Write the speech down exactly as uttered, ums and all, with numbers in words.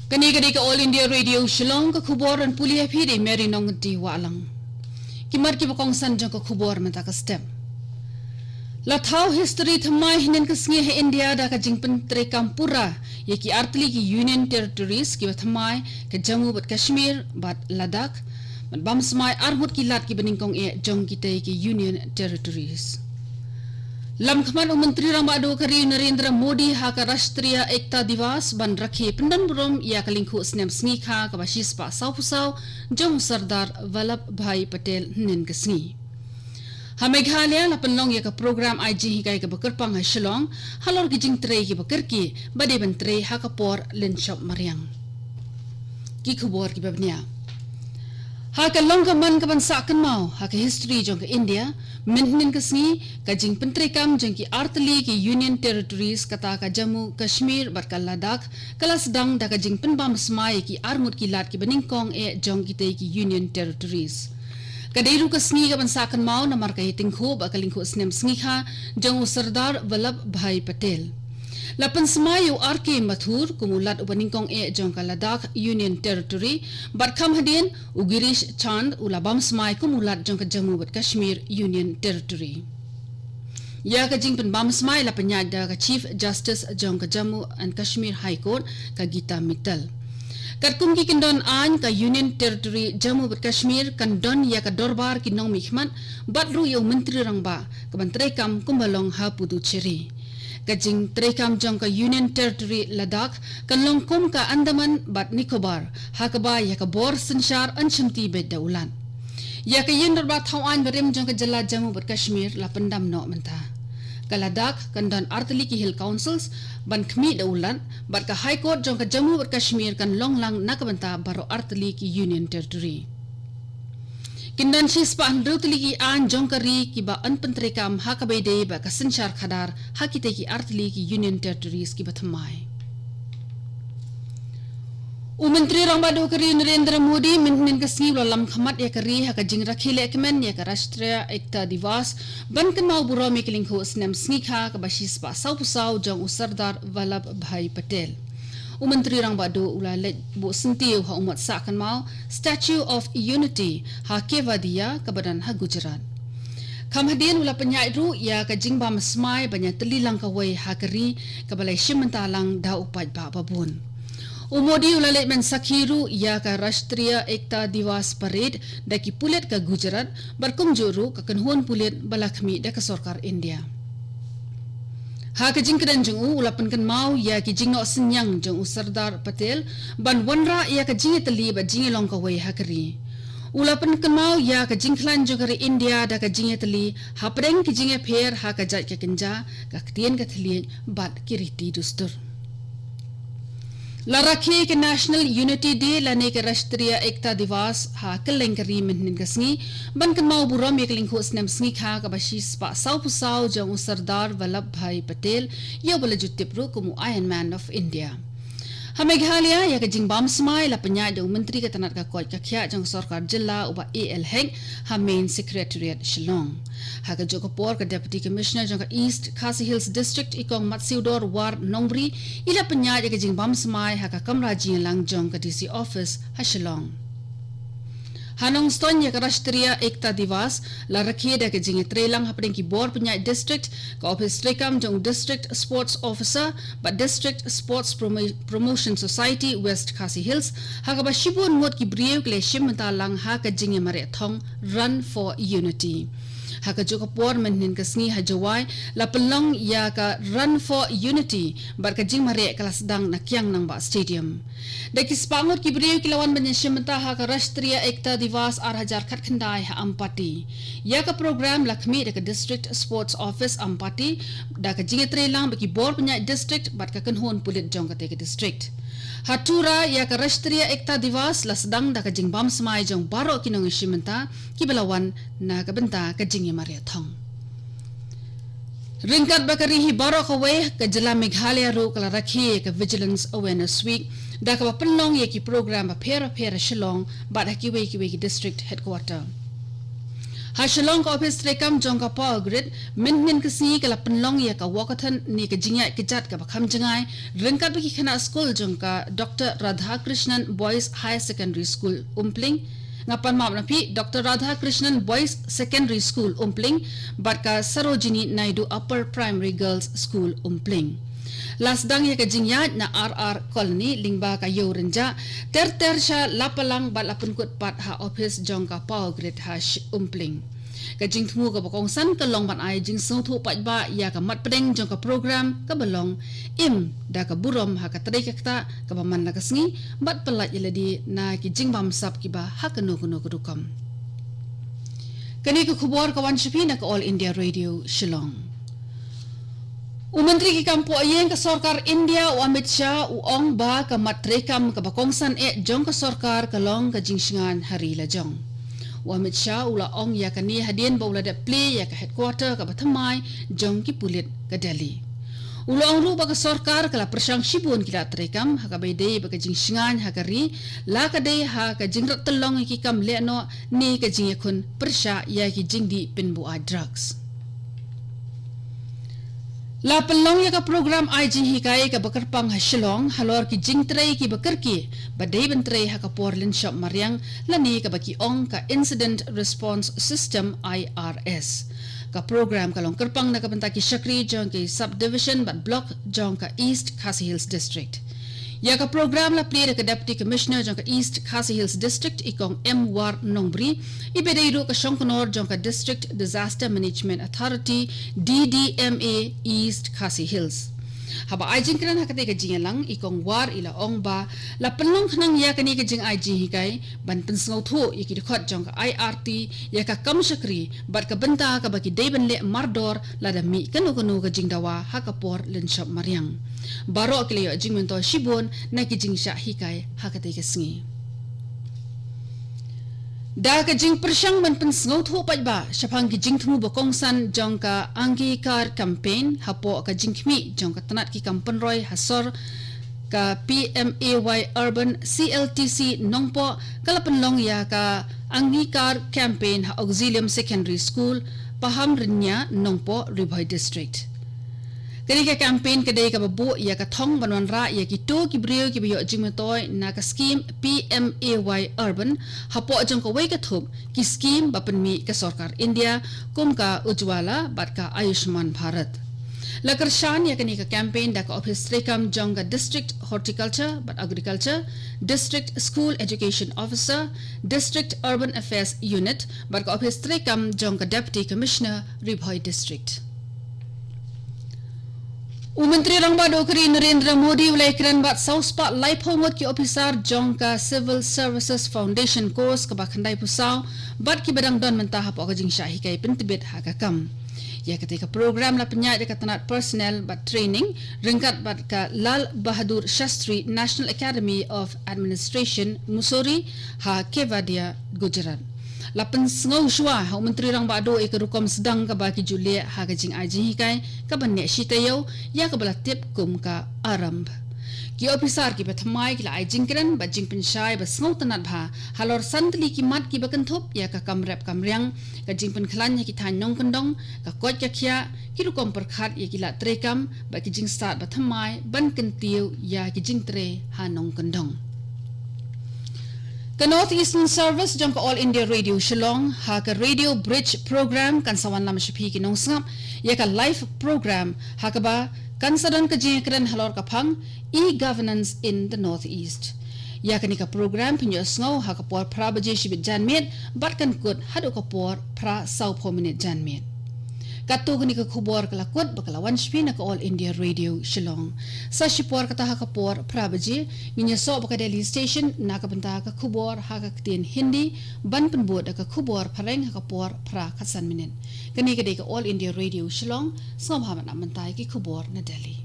Kane ka dei ka All India Radio Shillong, ka khubor ban pule ïa phi da i Mary Nongkynti Wahlang. Ki mat kiba kongsan jong ka khubor mynta ka step. La thaw history thymmai hynnin ka sngi ha India da ka jingpyntreikam pura ïa ki artylli ki Union Territories kiba thymmai, ka Jammu bad Kashmir bad Ladakh. Bad bam smai arngut ki lad kiba nyngkong eh jong kitei ki Union Territories. Lamkhmat u Myntri Rangbah Duh ka ri Narendra Modi ha ka Rashtriya Ekta Diwas ban rakhe pyndon burom ïa ka lyngkhuh snem sngi kha kaba shispah sawphew saw jong u Sardar Vallabhbhai Patel hynnin ka sngi. Ha Meghalaya la pynlong ïa ka program ai jinghikai kaba kyrpang ha Shillong halor ki jingtrei kiba kyrkieh ba dei ban trei ha ka por lynshop mariang. Ki khubor kiba bniah. Ha ka long ka man kaban sah kynmaw ha ka history jong ka India, mynhynnin ka sngi ka jingpyntreikam jong ki artylli ki Union Territories kata ka Jammu Kashmir bad ka Ladakh ka la sdang da ka jingpynbam smai ïa ki arngut ki lad kiba nyngkong eh jong kitei ki Union Territories. Ka dei ruh ka sngi kaban sah kynmaw namar ka ïatyngkhuh bad ka lyngkhuh snem sngi kha jong u Sardar Vallabhbhai Patel. La pynsmai ïa u R K Mathur kum u Lat uba nyngkong eh jong ka Ladakh Union Territory, bad kham hadien u Girish Chand u la bam smai kum u Lat jong ka Jammu bad Kashmir Union Territory. Ïa ka jingpynbam smai la pynïaid da ka Chief Justice jong ka Jammu and Kashmir High Court, ka Geeta Mittal. Katkum ki kyndon aiñ, ka Union Territory Jammu bad Kashmir kan don ïa ka dorbar ki nongmihkhmat bad ruh ïa u Myntri Rangbah kaban treikam kumba long ha Puducherry. Ka jingtreikam jong ka Union Territory Ladakh kan long kum ka Andaman bad Nicobar, ha kaba ïa ka bor synshar yn shimti beit da u Lat. Ïa ka ïing dorbar thaw aiñ barim jong ka jylla Jammu bad Kashmir la pyndam noh mynta. Ka Ladakh kan don artylli ki Hill Councils ban khmih da u Lat, bad ka High Court jong ka Jammu bad Kashmir kan long lang na ka bynta baroh artylli ki Union Territory. Kin don shispah hynriew tylli ki aiñ jong ka ri kiba yn pyntreikam ha kaba ïadei bad ka synshar khadar ha kitei ki artylli ki Union Territories kiba thymmai. U Myntri Rangbah Duh ka ri Narendra Modi mynhynnin ka sngi u la lamkhmat ïa ka ri ha ka jingrakhe lehkmen ïa ka Rashtriya Ekta Diwas ban kynmaw burom ïa ka lyngkhuh snem sngi kha kaba shispah sawphew saw jong u Sardar Vallabhbhai Patel. U Myntri Rangbah Duh u la leit buh syntiew ha u mot sah kynmaw Statue of Unity ha Kevadiya kaba don ha Gujarat. Kham hadien u la pynïaid ruh ïa ka jingbam smai ban ïatylli lang kawei ha ka ri kaba la shim bynta lang da u paidbah babun. U Modi u la leit ban sakhi ruh ïa ka Rashtriya Ekta Diwas Parade da ki pulit ka Gujarat, bad kumjuh ruh ka kynhun pulit ba la khmih da ka sorkar India. Ha ka jingkren jong u, u la pynkynmaw ïa ki jingnoh synñiang jong u Sardar Patel ban wanrah ïa ka jingïatylli bad jingïalong kawei ha ka ri. U la pynkynmaw ïa ka jingkhlaiñ jong ka ri India da ka jingïatylli hapdeng ki jingïapher ha ka jait ka kynja, ka ktien ka thylliej bad ki riti dustur. La rakhe ka National Unity Day lane ka Rashtriya Ekta Diwas ha kylleng ka ri mynhynnin ka sngi ban kynmaw burom ïa ka lyngkhuh snem sngi kha kaba shispah sawphew saw jong u Sardar Vallabhbhai Patel, ïa uba la ju tip ruh kum u Iron Man of India. Ha Meghalaya, ïa ka jingbam smai la pynïaid da u Myntri ka tnat ka koit ka khiah jong ka sorkar jylla, u Bah A L Hek, ha Main Secretariat Shillong. Ha kajuh ka por, ka Deputy Commissioner jong ka East Khasi Hills District, i Kong Matsiewdor War Nongbri, i la pynïaid ïa ka jingbam smai ha ka kamra jingïalang jong ka D C Office ha Shillong. Ha Nongstoiñ, ïa ka Rashtriya Ekta Diwas la rakhe da ka jingïatreilang hapdeng ki bor pynïaid district, ka ophis treikam jong u District Sports Officer bad District Sports Promo-, Promotion Society West Khasi Hills, ha kaba shibun ngut ki briew ki la shim bynta lang ha ka jingïamareh thong Run for Unity. Ha kajuh ka por, mynhynnin ka sngi ha Jowai la pynlong ïa ka Run for Unity bad ka jingmareh ka la sdang na Kiang Nangbah Stadium. Da ki spah ngut ki briew ki la wan ban ïashim bynta ha ka Rashtriya Ekta Diwas ar hajar khatkhyndai ha Ampati. Ïa ka program la khmih da ka District Sports Office Ampati, da ka jingïatreilang bad ki bor pynïaid district bad ka kynhun pulit jong katei ka district. Ha Tura, ïa ka Rashtriya Ekta Diwas la sdang da ka jingbam smai jong baroh ki nongïashim bynta kiba la wan na ka bynta ka jingïamareh thong. Ryngkat bad ka ri hi baroh kawei, ka jylla Meghalaya ruh ka la rakhe ïa ka Vigilance Awareness Week da kaba pynlong ïa ki program bapher bapher ha Shillong bad ha kiwei kiwei ki district headquarter. Ha Shillong, ka ophis treikam jong ka Power Grid mynhynnin ka sngi ka la pynlong ïa ka walkathon ne ka jingïaid kjat kaba kham jngai ryngkat bad ki khynnah skul jong ka Doctor Radhakrishnan Boys Higher Secondary School, Umpling. Nga pan map na phi, Doctor Radhakrishnan Boys Secondary School, Umpling, bad ka Sarojini Naidu Upper Primary Girls School, Umpling. La sdang ïa ka jingïaid na R R Colony lyngba ka Ïew Rynjah, ter ter sha Lapalang bad la pynkut pat ha ophis jong ka Power Grid ha Sh-, Umpling. Ka jingthmu kaba kongsan ka long ban ai jingsngewthuh paidbah ïa ka mat pdeng jong ka program kaba long Im da ka burom ha ka trei ka ktah kaba man la ka sngi bad pyllait ïa lade na ki jingbamsap kiba ha kano kano ka rukom. Kane ka khubor ka wan sha phi na ka All India Radio Shillong. U Myntri ki kam poh ïing ka sorkar India, u Amit Shah, u ong ba ka mat treikam kaba kongsan eh jong ka sorkar ka long ka jingshngaiñ ha ri la jong. U Amit Shah u la ong ïa kane hadien ba u la dep plie ïa ka headquarter kaba thymmai jong ki pulit ka Delhi. U la ong ruh ba ka sorkar ka la pyrshang shibun ki lad treikam ha kaba ïadei bad ka jingshngaiñ ha ka ri, la ka dei ha ka jingrat tyllong ïa ki kam lehnoh ne ka jingïakhun pyrshah ïa ki jingdih pynbuaid drugs. La pynlong ïa ka program ai jinghikai kaba kyrpang ha Shillong halor ki jingtrei kiba kyrkieh ba dei ban trei ha ka por lynshop mariang lane kaba ki ong ka Incident Response System, I R S. Ka program ka long kyrpang na ka bynta ki shakri jong ki subdivision bad block jong ka East Khasi Hills District. Ïa ka program la plie da ka Deputy Commissioner jong ka East Khasi Hills District, i Kong M War Nongbri, iba dei ruh ka shongknor jong ka District Disaster Management Authority, D D M A, East Khasi Hills. Haba ai jingkren ha katei ka jingïalang, i Kong War i la ong ba la pynlong khnang ïa kane ka jingai jinghikai ban pynsngewthuh ïa ki dkhot jong ka I R T ïa ka kam shakri bad ka bynta kaba ki dei ban leh mardor lada mih kano kano ka jingdawa ha ka por lynshop mariang. Baroh ki la ïoh jingmyntoi shibun na ki jingshah hikai ha katei ka sngi. Da ka jingpyrshang ban pynsngewthuh paidbah shaphang ki jingthmu ba kongsan jong ka Angikar Campaign hapoh ka jingkhmih jong ka tnat ki kam pynroi ha sor ka P M A Y Urban C L T C Nongpoh, ka la pynlong ïa ka Angikar Campaign ha Auxilium Secondary School, Pahamrynnia, Nongpoh, Ri Bhoi District. Kane ka campaign ka dei kaba buh ïa ka thong ban wanrah ïa kito ki briew kiba ïoh jingmyntoi na ka skhim P M A Y Urban hapoh jong kawei ka thup ki skhim ba pynmih ka sorkar India kum ka Ujjwala bad ka Ayushman Bharat. La kyrshan ïa kane ka campaign da ka ophis treikam jong ka District Horticulture bad Agriculture, District School Education Officer, District Urban Affairs Unit bad ka ophis treikam jong ka Deputy Commissioner, Ri Bhoi District. U Myntri Rangbah Duh ka ri Narendra Modi u la ïakren bad saw spah laiphew ngut ki ophisar jong ka Civil Services Foundation Course kaba khyndaiphew saw bad kiba dang don mynta hapoh ka jingshah hikai pyntbit ha ka kam. Ïa katei ka program la pynïaid da ka tnat Personnel bad Training ryngkat bad ka Lal Bahadur Shastri National Academy of Administration, Mussoorie, ha Kevadia, Gujarat. La pynsngew shuwa ha u Myntri Rangbah Duh ïa ka rukom sdang kaba ki ju leh ha ka jingai jinghikai kaba neh shi taïew, ïa kaba la tip kum ka Arambh. Ki ophisar kiba thymmai ki la ai jingkren bad jingpynshai ba sngewtynnad bha halor san tylli ki mat kiba kynthup ïa ka kam rep kam riang, ka jingpynkhlaiñ ïa ki thaiñ nongkyndong, ka koit ka khiah, ki rukom pyrkhat ïa ki lad treikam bad ki jingstad ba thymmai ban kyntiew ïa ki jingtrei ha nongkyndong. Ka North Eastern Service jong ka All India Radio Shillong ha ka Radio Bridge Program kan sa wanlam sha phi ki nongsngap ïa ka live program ha kaba kan sa don ka jingïakren halor ka phang E-Governance in the Northeast. Ïa kane ka program phin ïohsngew ha ka por phra baje shibit janmiet bad kan kut haduh ka por phra sawphew minit janmiet. Katto katne ka khubor ka la kut bad ka la wan sha phi na ka All India Radio Shillong. Sa shipor kata ha ka por phra baje ngin ïasoh bad ka Delhi Station na ka bynta ka khubor ha ka ktien Hindi, ban pynbud da ka khubor phareng ha ka por phra khatsan minit. Kane ka dei ka All India Radio Shillong, sngewbha ban ap mynta ïa ki khubor na Delhi.